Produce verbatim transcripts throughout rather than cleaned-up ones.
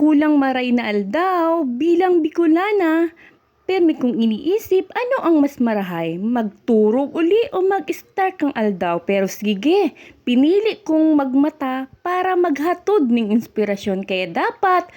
Hulang maray na aldaw, bilang Bicolana, permi kong iniisip ano ang mas marahay, magturog uli o mag-start kang aldaw. Pero sige, pinili kong magmata para maghatod ning inspirasyon. Kaya dapat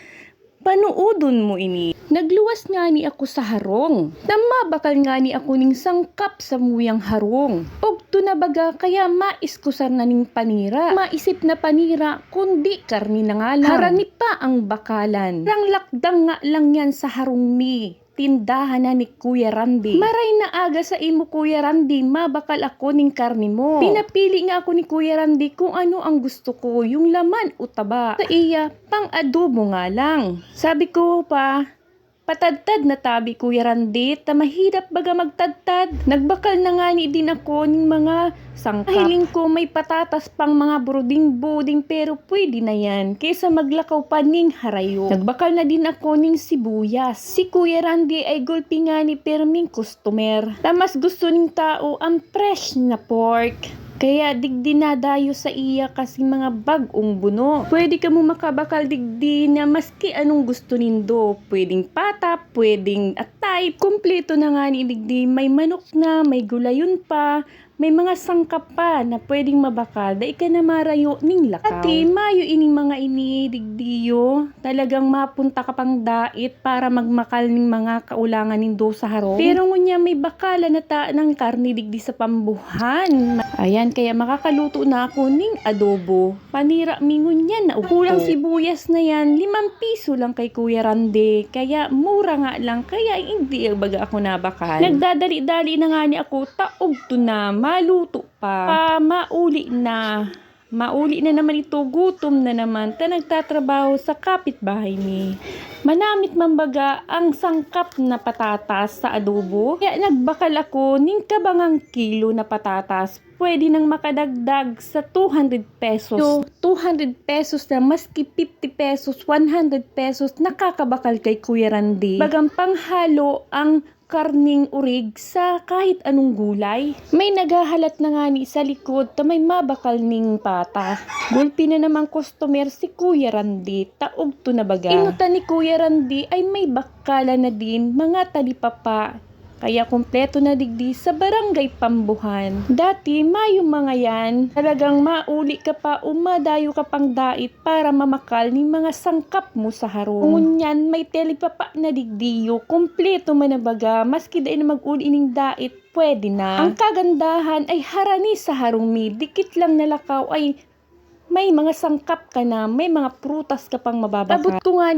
panuodon mo ini. Nagluwas ngani ako sa harong, na mabakal ngani ako ning sangkap sa muyang harong. Ugto na baga kaya maiskusar na ning panira. Maisip na panira, kundi karni na nga lang. Harani pa ang bakalan. Rang lakdang nga lang yan sa harong mi. Tindahan na ni Kuya Randy. Maray na aga sa imo, Kuya Randy, mabakal ako ning karni mo. Pinapili nga ako ni Kuya Randy kung ano ang gusto ko, yung laman o taba. Sa iya, pang-adobo nga lang. Sabi ko pa, patadtad na tabi, Kuya Randy, ta mahirap baga magtadtad. Nagbakal na ngani din ako ning mga sangkap. Hiling ko may patatas pang mga buruding-buding, pero pwede na yan kaysa maglakaw pa ning harayo. Nagbakal na din ako ning sibuyas. Si Kuya Randy ay gulpi ngani perming customer. Ta mas gusto ning tao ang fresh na pork. Kaya digdi na dayo sa iya kasi mga bag-ong buno. Pwede kamo makabakal digdi na maski anong gusto nindo. Pwedeng pata, pwedeng atay. Kompleto na ngani digdi. May manok na, may gulayon pa, may mga sangkap pa na pwedeng mabakal. Dai ka na marayo ning lakaw. Ati, mayo ining mga ini, digdiyo. Talagang mapunta ka pang dait para magmakal ning mga kaulangan nindo sa harong. Pero ngunyan may bakalan na ta ng karne digdi sa pambuhan. Ayan, kaya makakaluto na ako ning adobo. Panira mi ngunyan na ugto. Kulang sibuyas na yan, limang piso lang kay Kuya Randy. Kaya mura nga lang, kaya hindi baga ako nabakal. Nagdadali-dali na ngani ako, ta ugto na, maluto pa. Pa, mauli na. Mauli na naman ito, gutom na naman, ta nagtatrabaho sa kapitbahay mi. Manamit man baga ang sangkap na patatas sa adobo, kaya nagbakal ako ning kabangang kilo na patatas. Pwede nang makadagdag sa two hundred pesos. So, two hundred pesos na, maski fifty pesos, one hundred pesos, nakakabakal kay Kuya Randy. Bagang panghalo ang karning orig sa kahit anong gulay. May naghahalat na ngani sa likod ta may mabakal ning pata. Gulpi na namang customer si Kuya Randy, ta ugto na baga. Inutan ni Kuya Randy ay may bakalan na din mga talipapa. Kaya kompleto na digdi sa Barangay Pambuhan. Dati, mayong mga yan, talagang mauli ka pa o madayo ka pang dait para mamakal ning mga sangkap mo sa harong. Ngunyan, may talipapa na digdiyo, kompleto man na baga, maski dai na mag-uli ning dait, pwede na. Ang kagandahan ay harani sa harong mi, dikit lang na lakaw ay may mga sangkap ka na, may mga prutas ka pang mababakal. Abot ko nga